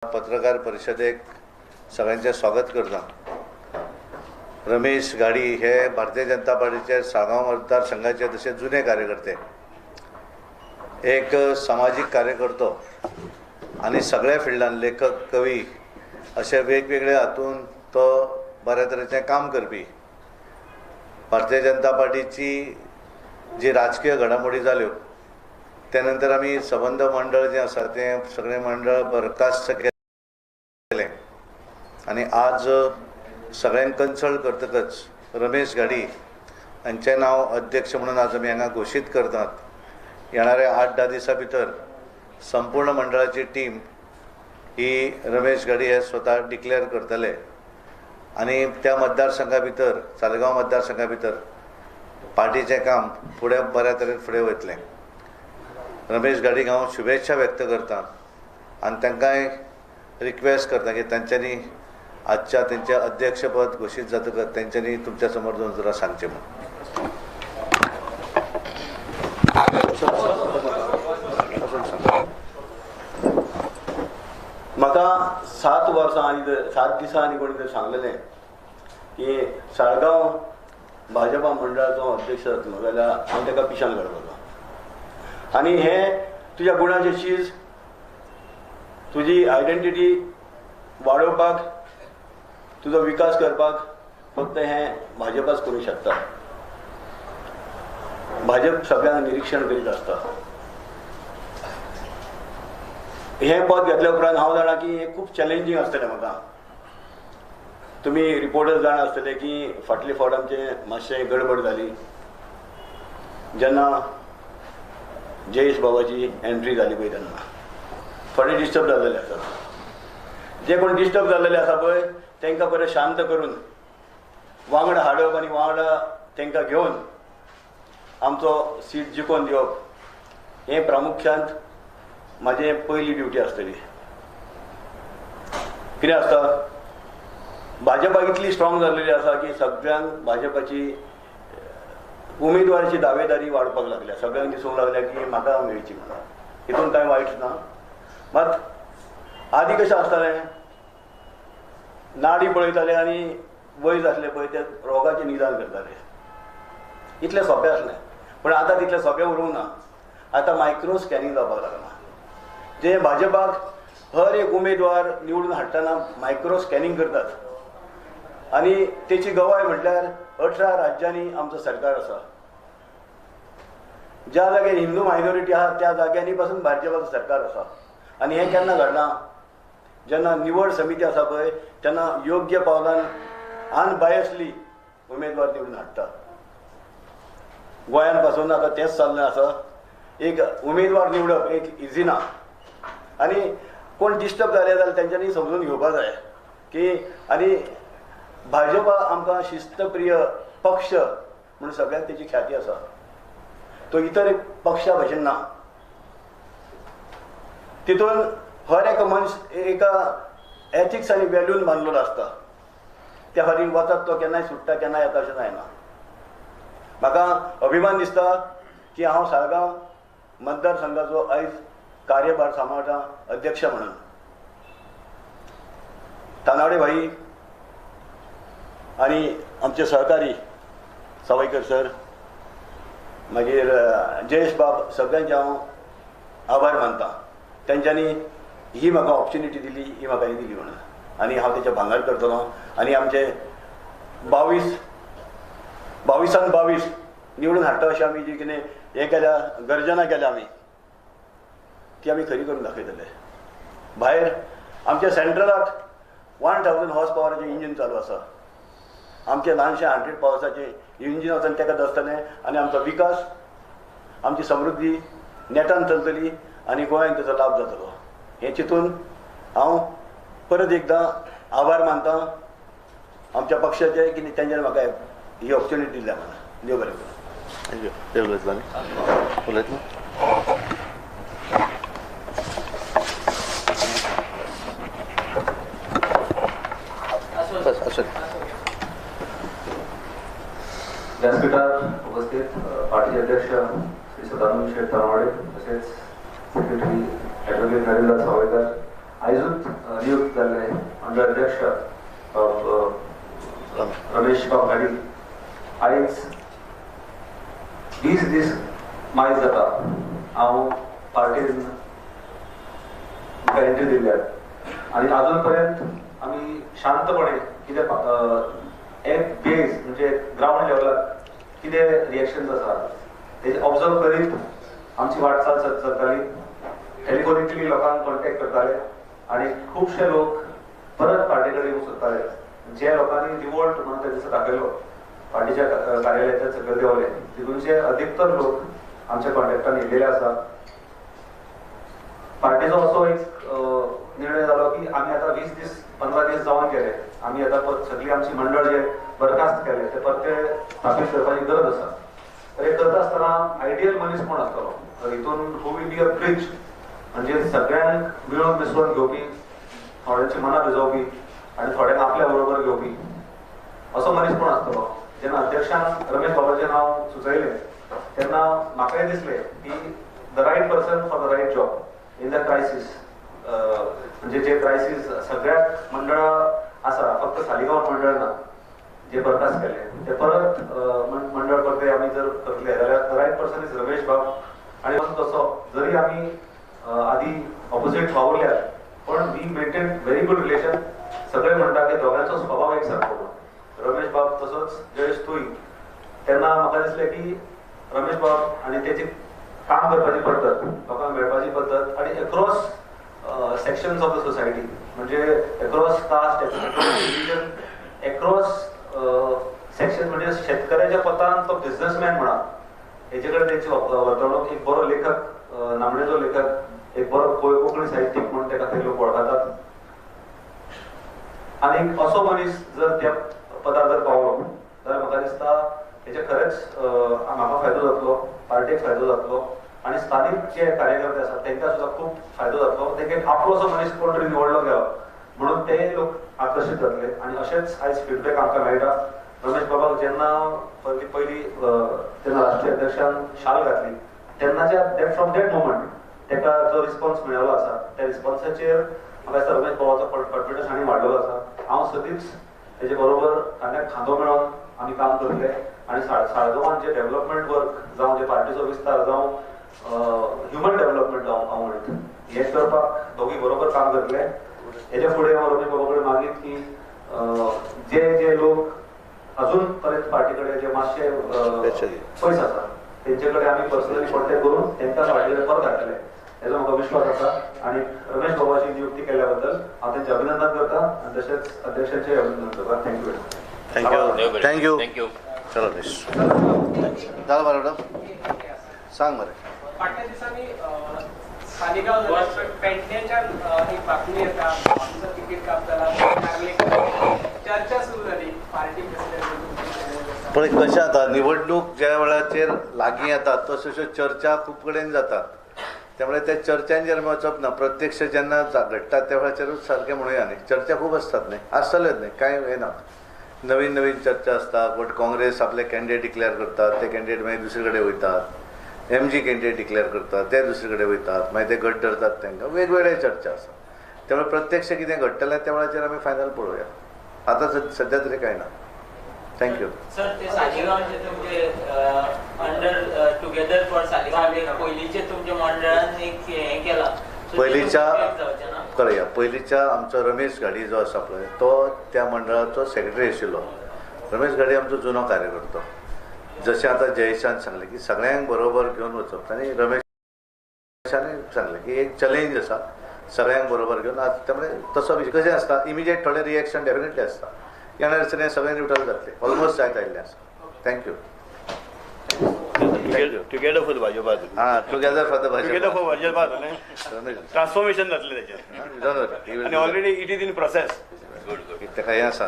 पत्रकार परिशदेक सगळ्यांचे स्वागत करता। रमेश घाडी हे भारतीय जनता पार्टीचे साळगांव मतदारसंघाचे तसे जुने कार्यकर्ते, एक सामाजीक कार्यकर्तो आनी सगळ्या फिल्डान लेखक, कवी अशे वेगवेगळे हातून तो बऱ्या तरेचें काम करपी। भारतीय जनता पार्टीची जी राजकीय घडामोडी जाल्यो त्या नंतर आमी सबंद मंडळ जें आसा तें सगळें मंडळ बरखास्त केलें आनी आज सगळ्यांक कन्सल्ट करतकच रमेश घाडी हांचें नांव अध्यक्ष म्हणून आज आमी हांगा घोशीत करतात। येणाऱ्या 8-10 दिसां भितर संपूर्ण मंडळाची टीम ही रमेश घाडी हे स्वता डिक्लेअर करतले आनी त्या मतदारसंघा भितर, साळगांव मतदारसंघा भितर पार्टीचें काम फुडें बऱ्या तरेन फुडें वयतलें। रमेश घाडीक हांव शुभेच्छा व्यक्त करता आनी तांकांय रिक्वेस्ट करता की तांच्यांनी आजच्या तेंचें अध्यक्षपद घोशीत जातकच तेंच्यांनी तुमच्या समोर दोन उतरां सांगचें म्हूण। म्हाका 7 वर्सां आनी 7 दिसां आनी कोणी तरी सांगलेलें की साळगांव भाजपा मंडळाचो अध्यक्ष जातलो जाल्यार हांव ताका पिशान काडपाचो आनी हें तुज्या गुणाचें चीज, तुजी आयडेंटिटी वाडोवपाक, तुजो विकास करपाक फक्त हें भाजपाच करूंक शकता। भाजप सगळ्यांक निरिक्षण करीत आसता। हें पद घेतल्या उपरांत हांव जाणा की हें खूब चॅलेंजींग आसतलें म्हाका। तुमी रिपोर्टर्स जाणा आसतले की फाटले फावट आमचें मातशें गडबड जाली जेन्ना जयेश बाबाची एंट्री जाली पळय तेन्ना थोडे डिस्टर्ब जाल्लेले आसा। जे कोण डिस्टर्ब जाल्लेले आसा पळय तांकां बरें शांत करून वांगडा हाडप आनी वांगडा तांकां घेवन आमचो सीट जिखोवन दिवप हें प्रामुख्यान म्हाजें पयली ड्युटी आसतली। कितें आसता, भाजपा इतली स्ट्रॉंग जाल्लेली आसा की सगळ्यांक भाजपाची उमेदवाराची दावेदारी वाडपाक लागल्या, सगळ्यांक दिसूंक लागल्या की म्हाका मेळची म्हणून। हितून कांय वायट ना। मात आदी कशें आसतालें, नाडी पळयताले आनी वैज आसले पळय ते रोगाचें निदान करताले, इतलें सोंपें आसलें। पूण आतां तितलें सोंपें उरूंक ना। आतां मायक्रो स्कॅनिंग जावपाक लागलां। जे भाजपाक हर एक उमेदवार निवडून हाडटना मायक्रो स्कॅनिंग करतात आनी तेची गवाय म्हटल्यार 18 राज्यांनी आमचो सरकार आसा। ज्या जाग्यार हिंदू मायनॉरिटी आसा त्या जाग्यांनी पासून भाजपाचो सरकार आसा। आनी हें केन्ना घडलां, जेन्ना निवड समिती आसा पळय तेन्ना योग्य पावलान अनबायसली उमेदवार निवडून हाडटा। गोंयान पासून आतां तेंच चल्लें आसा। एक उमेदवार निवडप एक इजी ना आनी कोण डिस्टर्ब जाले जाल्यार तेंच्यांनी समजून घेवपा जाय की आनी भाजपा आमकां शिस्तप्रिय पक्ष म्हणून सगळ्यांक तेची ख्याती आसा। तो इतर पक्षा भशेन ना। तितून हर एक मनीस एका एथिक्स आनी वेल्यून बांदलेलो आसता। त्या खातीर वतात तो केन्नाय सुट्टा केन्नाय येता अशें जायना। म्हाका अभिमान दिसता की हांव साळगांव मतदारसंघाचो आयज कार्यभार सांबाळटा अध्यक्ष म्हणून। तानावडे भाई आनी आमचे सहकारी सावयकर सर, मागीर जयेश बाब, सगळ्यांचे हांव आभार मानता। तेंच्यांनी ही म्हाका ऑपॉर्च्युनिटी दिली, ही म्हाका ही दिली म्हणून आनी हांव तेच्या भांगर करतलो। आनी आमचे 22 22 निवडून हाडटा अशें आमी जी कितें हें केल्या, गर्जना केल्या आमी, ती आमी खरी करून दाखयतले। भायर आमच्या सेंट्रलाक 1000 हॉर्स पावराचें इंजीन चालू आसा। आमचें ल्हानशें 100 पावर्साचें इंजीन वचून ताका दसतलें आनी आमचो विकास, आमची समृद्धी नेटान चलतली आनी गोंयांक ताचो लाभ जातलो। हें चिंतून हांव परत एकदां आभार मानता आमच्या पक्षाचे की तेंच्यांनी म्हाका ही ऑपॉर्च्युनिटी दिल्या म्हणून। देव बरें करूं। Thank you. उलयतलो न्ही, उलयतलो। बस असो। व्यासपीठावर उपस्थित पार्टीचे अध्यक्ष श्री सदानंद शेठ तानावडे, तसेच सेक्रेटरी ॲडव्होकेट रवींद्र सावयकर, आयजूच नियुक्त जाल्ले मंडळ अध्यक्ष रमेश बाब घाडी, आयज 20 दीस मायज जाता हांव पार्टीन म्हाका एंट्री दिल्ल्या आनी आजून पर्यंत आमी शांतपणे कितें एक बेज म्हणजे ग्रावंड लेवलार कितें रिएक्शन्स आसा तेजे ऑब्जर्व करीत आमची वाटचाल चलताली. टेलिफोनिकली लोकांक कॉन्टेक्ट करताले आनी खुबशे लोक परत पार्टी कडेन येवंक सोदताले. जे लोकांनी रिवोल्ट म्हणून ते दिसा दाखयलो पार्टीच्या कार्यालयाच्या सकयल देंवले तितूनचे अधिकतर लोक आमच्या कॉन्टेक्टान येयलेले आसा. पार्टीचो असो एक निर्णय जालो की आमी आतां 20 दीस 15 दीस जावन गेले, आमी आतां सगळी आमची मंडळ जे बरखास्त केले ते परते स्थापीत करपाची गरज आसा. तर हे करता आसतना आयडियल मनीस कोण आसतलो, तर हितून who will be a bridge, म्हणजे सगळ्यांक मिळून मिसळून घेवपी, थोड्यांची मनां रिजोवपी आनी थोड्यांक आपल्या बरोबर घेवपी असो मनीस कोण आसतलो. जेन्ना अध्यक्षान रमेश बाबाचें नांव सुचयलें तेन्ना म्हाकाय दिसलें की the right person for the right job in the crisis, म्हणजे जे क्रायसीस सगळ्याक मंडळां आसा, फक्त सालिगांव मंडळ ना जे बरखास्त केले ते परत मंडळ परते आमी जर करतले जाल्यार the right person is Ramesh बाब. आनी तसो जरी आमी आदी ऑपोजीट वावुरल्यात पण we maintain very good relation. सगळे म्हणटा की दोगांचो स्वभाव एक सारको, रमेश बाब तसोच जयेश तुई. तेन्ना म्हाका दिसलें की रमेश बाब आनी तेजी काम करपाची पद्दत, लोकांक मेळपाची पद्दत आनी across sections of the society, म्हणजे across caste, across religion, across section, म्हणजे शेतकऱ्याच्या पतान तो बिझनेसमॅन म्हणा हेजे कडेन तेंची वर्तणूक, एक बरो लेखक, नामनेचो लेखक, एक बरो कोंकणी साहित्यीक म्हणून तेका ते लोक वळखतात. आनी असो मनीस जर त्या पदार जर पावलो जाल्यार म्हाका दिसता हेचे खरेंच म्हाका फायदो जातलो, पार्टीक फायदो जातलो आनी स्थानीक जे कार्यकर्ते आसात तांकां सुद्दां खूब फायदो जातलो. तांकां आपलो असो मनीस कोण तरी निवडलो गेलो म्हणून ते लोक आकर्शीत जातले. आनी अशेंच आयज फिडबॅक आमकां मेळटा. रमेश बाबाक जेन्ना पयली तेन्ना राष्ट्रीय अध्यक्षान शाल घातली तेन्नाच्या that from that moment ताका जो रिस्पॉन्स मेळिल्लो आसा त्या रिस्पॉन्साचेर म्हाका दिसता रमेश बाबाचो कॉन्फिडन्स आनी वाडलेलो आसा. हांव सदींच तेजे बरोबर खांद्याक खांदो मेळोवन आमी काम करतले आनी साळगांवान जे डेव्हलपमेंट वर्क जावं, जे पार्टीचो विस्तार जावं, ह्युमन डेव्हलपमेंट जावं हांव म्हणीत हें करपाक दोगी बरोबर काम करतले. हेच्या फुडें हांव रमेश बाबा कडेन मागीत की जे जे लोक अजून पर्यंत पार्टी कडेन जे मातशे पयस आसा तेंचे कडेन आमी पर्सनली कॉन्टेक्ट करून तांकां पार्टी कडेन परत हाडटले हेजो म्हाका विश्वास आसा. आनी रमेश बाबाची नियुक्ती केल्ल्या बद्दल हांव तेंचें अभिनंदन करता आनी तशेंच अध्यक्षांचें अभिनंदन करता. Thank you. Thank you. Thank you. Thank you. चलो जालें मरे मॅडम, सांग मरे. फाटल्या दिसांनी सालिगांव पेडण्याच्यान एक बातमी येता आमचं तिकीट कापताला, चर्चा सुरू जाली पार्टी प्रेसिडेंट. पण कशें जाता, निवडणूक ज्या वेळाचेर लागीं येता तश्यो चर्चा खूब कडेन जातात, त्यामुळे त्या चर्चांचेर आमी वचप ना. प्रत्यक्ष जेन्ना घडटा त्या वेळाचेरूच सारकें म्हणुया न्ही. चर्चा खूब आसतात न्ही, आसतल्योच न्ही, कांय हें ना. नवीन नवीन चर्चा आसता. बट काँग्रेस आपले कॅन्डिडेट डिक्लेअर करतात, ते कॅन्डिडेट मागीर दुसरे कडेन वयतात, एमजी कॅन्डिडेट डिक्लेअर करतात, ते दुसरे कडेन वयतात, मागीर ते घट धरतात तांकां. वेगवेगळे चर्चा आसा. त्यामुळे प्रत्यक्ष कितें घडटलें त्या वेळाचेर आमी फायनल पळोवया. आतां सद्या तरी कांय ना. Thank you. Sir, ते सालिगांवचे तुमचे अंडर टुगेदर फॉर सालिगांव पयलींचे तुमच्या मंडळान एक हें केलां पयलींच्या कळया, पयलींच्या आमचो रमेश घाडी जो आसा पळय तो त्या मंडळाचो सेक्रेटरी आशिल्लो. रमेश घाडी आमचो जुनो कार्यकर्तो. जशें आतां जयेशान सांगलें की सगळ्यांक बरोबर घेवन वचप, आनी रमेशान सांगलें की एक चॅलेंज आसा सगळ्यांक बरोबर घेवन. आज त्यामुळे तसो विशय कशें आसता, इमिजिएट थोडें रिएक्शन डेफिनेटली आसता. येणारे दिसांनी सगळें न्यूट्रल जातलें, ऑलमोस्ट जायत आयिल्लें आसा. Thank you. Together for Bhajpa. हां, together for the Bhajpa. Together for Bhajpa transformation जातलें तेचें. आनी already it is in process. तेका हें आसा.